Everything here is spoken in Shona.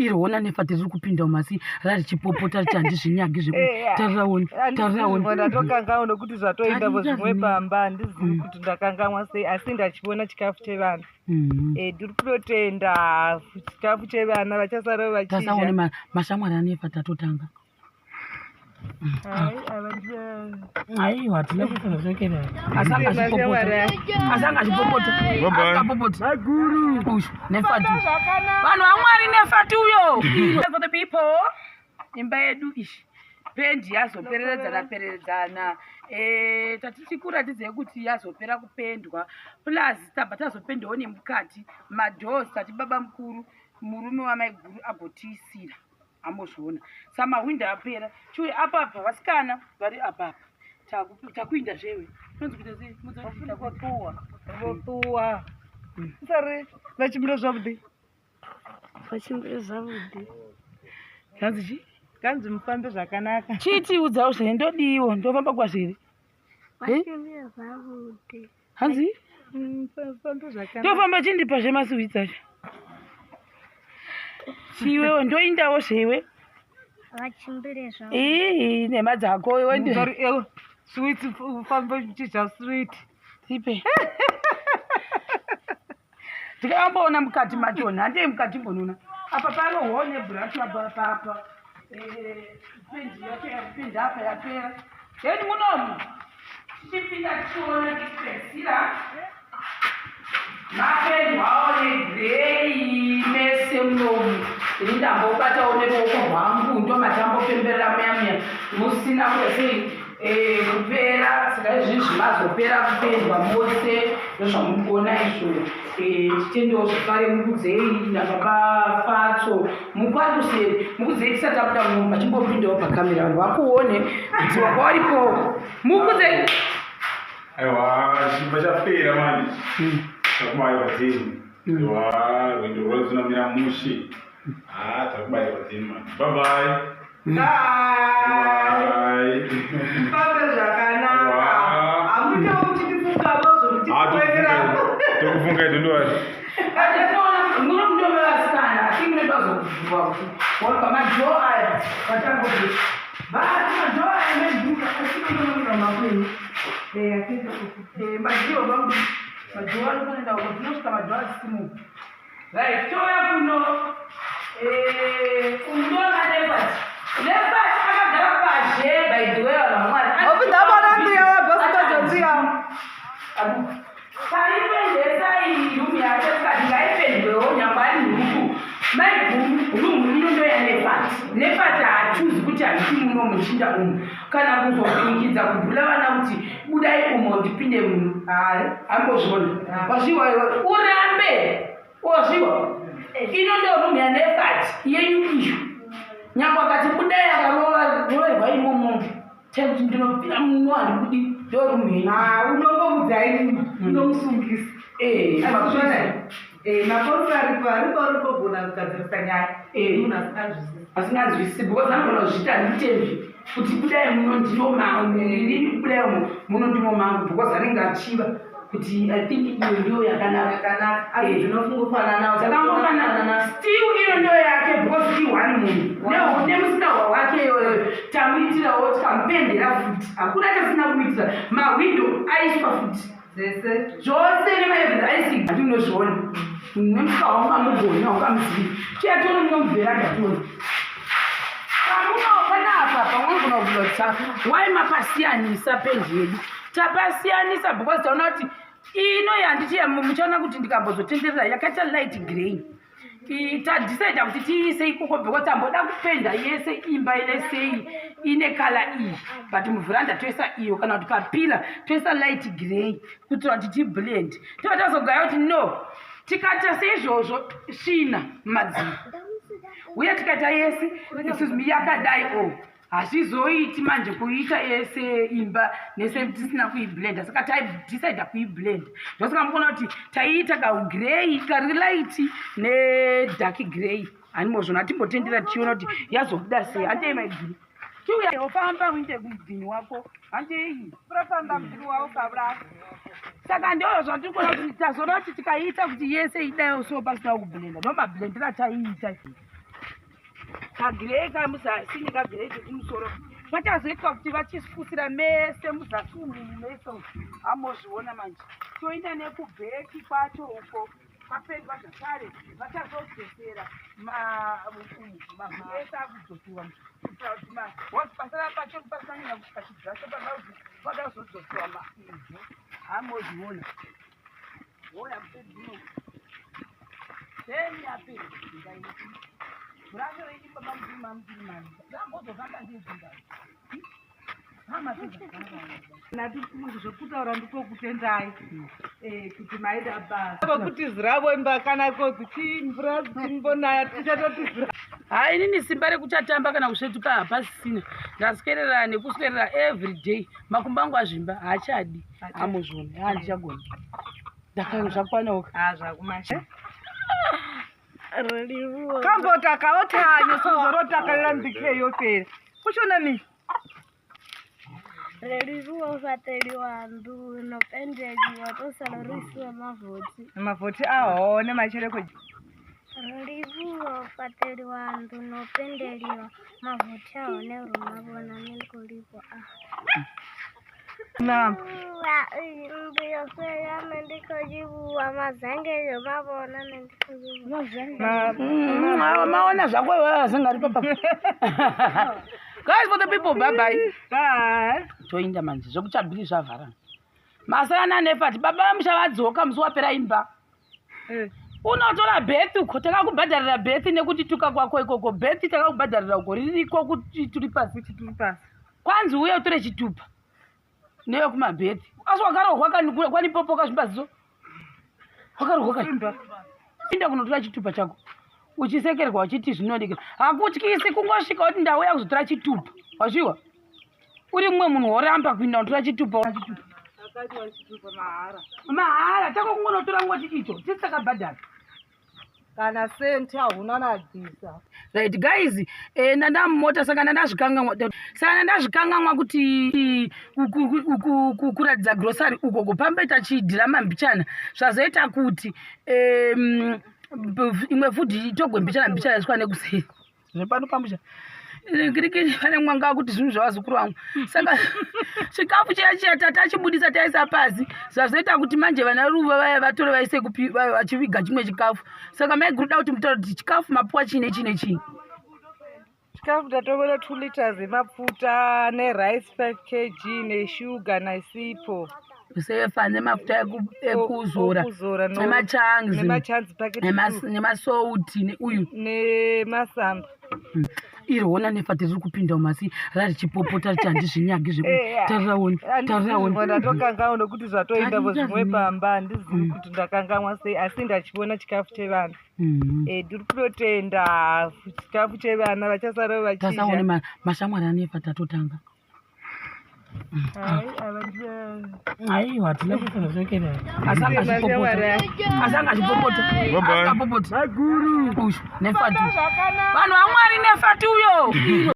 Iri hona nefati riri kupinda umasi rarichipopota richi handizvinyagi zvekutariraoni tariraoni. Ndatokanganwa nokuti zvatoenda Tarira zvimwe zvimwe. pamba, handizivi kuti ndakanganwa sei, asi ndachiona chikafu chevana. Ndiri kutotenda chikafu chevana vachasara vachidya. Tasaone mashamwari anefa tatotanga. Hai, ava ndivo- Aiwa, hatina kuzodzokera. Asanga Mashamwari achipopota. aya. Asanga achipopota. Bye bye. Asingapopoti. Maguru. Uyu nefati. Zvakanaka. Vanhu vaMwari, nefati uyo. For the people, imba yedu iyi pendi yazopereredzana pereredzana. Tatichikuratidzei kuti yazopera kupendwa, plus tabva tazopendawo nemukati madoors. Tati baba mukuru, murume wamaiguru, agotiisira ambozviona. Samahwindo apera. Chiuya apapa, vasikana vari apapa. Takuinda zvewe unonzi kuita sei? Voṱuwa, voṱuwa sari vha tshimbila zwavhuḓi. Vachimbira zvavhuḓi. Hanzi chi? Kanzi mufambe zvakanaka. Chitiudzawo zvee, ndodiwo ndofamba kwazviri. Vachimbira zvavhuḓi. Hanzi? Mufambe zvakanaka. Ndofamba chindipa zvemasiwitsi acho chiwewo, ndoindawo zvewe. Vachimbire zvavhuḓi. Ii, nhema dzako iwe. Sorry, ewe, sweet, ufambe uchidya sweet. Tipe tikaamboona mukati machona. Handei mukati mbonona. Apa parohwawo nebhurashi apa papa. Pendi yacho yakupinda apa yapera. Then munomu tichipinda tichiona tipedzisira mapendwawo negrey mese munomu. Ini ndambobatawo neruoko rwangu, ndomatambopemberera muya muya musina kuita sei, kupera. Saka izvizvi mazopera kupendwa mose, ndozvamuri kuona izvo. Titendewo zvakare Mukudzei nababa Fatso mukwaduseri. Mukudzei, tisati tabuda mumba, chimbopindawo pakamera vanhu vakuone kuti wanga waripo. Mukudzei. Aiwa, chimba chapera manje, takubayirwa dzeni. Aiwa, rwendo rwadzinomira mushe. Ha, takubayirwa dzeni manje. Bye bye. Bye. Bye. Mufambe zvakanaka. Aiwa. Hamuitewo muchitifungawo zvomuchitikuendera. Tokufunga idondoari. Muno mundove vasikana, asi munotazobvua kuti wabva madhoo aya vatangobve bati madhoo aya meduka asinonomira mapenyu madhoo vangu, madhoo anofanira uko tinosvika madhoo asisimuka. Right, touya kuno. Undoona Nefati. Nefati akagara pazhe. By the way, vanhu vaMwari, Obudabona ndu yawe, bositojo ndu yawe. Taipendesa iyi room yake, tikati ngaipendwewo nyangwe ari nhuku. Maiguru, room ino ndo yaNefati. Nefati haachuzi kuti handiti muno muchinda umu kana kuzopingidza kubhula vana kuti budai umo ndipinde muno. Hayi. Ambozviona wazviwa iwe urambe wazviwa. Ino ndo room yaNefati yenyu iyo. Nyangwe akati budai, akaroverwa imomo tekuti ndinopinda muno, handibudi, ndo room yenyu. Ah, unongomudza ini, unomusungisa. Asi zvona, mapurisa aripo, aripo arikogona kugadzirisa nyaya. Munhu asinganzwisisi. Asinganzwisisi, because anogona kuzviita handitezvi kuti budai muno ndimo mangu, inini budai umo muno ndimo mangu, because anenge achiva kuti I think iyo ndiyo yakanaka. Yakanaka. Asi dzinofungofanana. Dzakangofanana. Still iyo ndiyo yake because i-one munhu nemusikahwa wake iyoyo. Tamuitirawo, tikamupendera futi, hakuna chasina kuitira. Mahwindo aiswa futi. Dzese. Zvose nemaevhedha aisi hati unozviona nemusika waungamugoni, waungamuzivi. Chiya tione munomubheranda, tione pamuno panapa. Pamwe unogona kubvunza wai mapasiyanisa pendi yedu. Tapasiyanisa because taona kuti ino yandichiya, muchaona kuti ndikambozotenderera yakaita light grey. Tadecida kuti tiise ikoko because tamboda kupenda yese imba ilesei ine colour iyi, but muvhuranda toisa iyo kana kuti papillar toisa light grey kuitira kuti tiblend. Tova tazogaya kuti no, tikaita seizvozvo svina mumadziro uye tikaita yese, excuse me, yakadai o hazvizoiti manje kuita yese imba nese tisina kuiblenda. Saka taidecida kuiblenda, ndosaka mukuona kuti taiita kagrey kari light nedark grey. Hanimozvona, timbotendera tichiona kuti yazobuda sei. Handei maiguru, chiuya ofamba uinde kumubvini wako, handei. Urafamba mudini wavo kabura. Saka ndo zvatiri kuona kuti tazoona kuti tikaita kuti yese idayo so pasina kublenda, ndo mablendera taiita. Kagirei kamuzasi nekagirei kekumusoro vachazoitwa kuti vachisfusira mese muzasi umu mese umu amozviona manje toenda nekubheki kwacho uko kwapendwa zvakare vachazodzosera mavhu ese akudzosiwa kuitira kuti pasara pacho pasanyanya kuti pachibvacho pakazodzosiwa maivhu amozviona hoya mupedzino then yapera Brother renyu baba mukuru mamukuru mani. Zvambozofamba ndizvinga. Zvekutaura ndikokutendai eh, kuti maida basa vokutiziravo imba kana ko dzichimvura dzichimbonaya tichatotizira haa inini simba rekuchatamba kana kusvetuka hapasisina ndaswerera nekuswerera every day makumbo angu azvimba haachadi amuzvoni handichagoni ndakazvakwanawoka ah, zvakumasha Rolivhuwa. kambotakawo tanyo sozorotakalela mbikhe yofela kushona mi Rolivhuwa u fhaṱeliwa nnḓu no pendeliwa to sala ro isiwa mavothi. mavhoti ahone matshele kho Rolivhuwa u fhaṱeliwa nnḓu no pendeliwa mavothi a hone ro mavhona ni khou livhuwa a. na Nnḓu yo fhela nṋe ndi khou livhuwa madzangelo mavhona nṋe ndi khou livhuwa. Maona zvako asingari papa guys for the people bye bye bye toinda manje zvekuchabhiri zvavhara masana nefati baba vamusha vadzoka musi wapera imba Eh. unotora bhethi uko takakubhadharira bhethi nekuti tuka kwako ikoko bhethi takakubhadharira uko ririko kuti turi pasi kuti turi pasi kwanzi uye utore chitupa newekumabhethi asi wakarohwa kani kwanipopo kazvimbaziso wakarohwa kani imba inda kunotora chitupa chako uchisekerwa uchiti zvinodikira hakutyisi kungosvika kuti ndauya kuzotora chitupa wazviwa uri mumwe munhu woramba kuinda kunotora chitupa akati wachitupa mahara mahara chako kungonotora ngoti icho tisi takabhadhara kana senti hauna nabvisa right guys eh, ndandamumota saka ndandazvikangamwa saka ndandazvikangamwa kuti kuratidza grocery ukoko pamboita chidhirama mbichana zvazoita kuti imwe fudhi itogwe mbichana mbichana iswa nekuseri zvepano pamusha kirikiri pane mwanga kuti zvinhu zvavazukuru vangu saka chikafu chiya chiya tatachibudisa taisa pasi zvazoita kuti manje vana ruva vaya vatore vaise kupi vachiviga chimwe chikafu saka maiguru da kuti mutaure kuti chikafu mapuwa chii nechii nechii chikafu tatovona 2 liters emapfuta nerice 5 kg neshuga nesipo sefa nemafuta ekuzora okuzora nemachanzi nemachanzi packet nemasouti neuyu nemasamba iri hona nefati riri kupinda mumasi rarichipopota richi handizvinyagi zvetariraoni tariraoni ndatokangamwa nokuti zvatoenda Handina zvimwe zvimwe. pamba handizivi kuti ndakangamwa sei asi ndachiona chikafu chevana Eh, ndiri kutotenda chikafu chevana vachasara tasaone vachidya mashamwari anefati atotanga Hai, ava ndiyo- aiwa hatina kuzosekera asanga Mashamwari achipopota aya. asanga achipopota Bye bye. asingapopoti Maguru uyu nefati zvakanaka vanhu vamwari nefati uyo.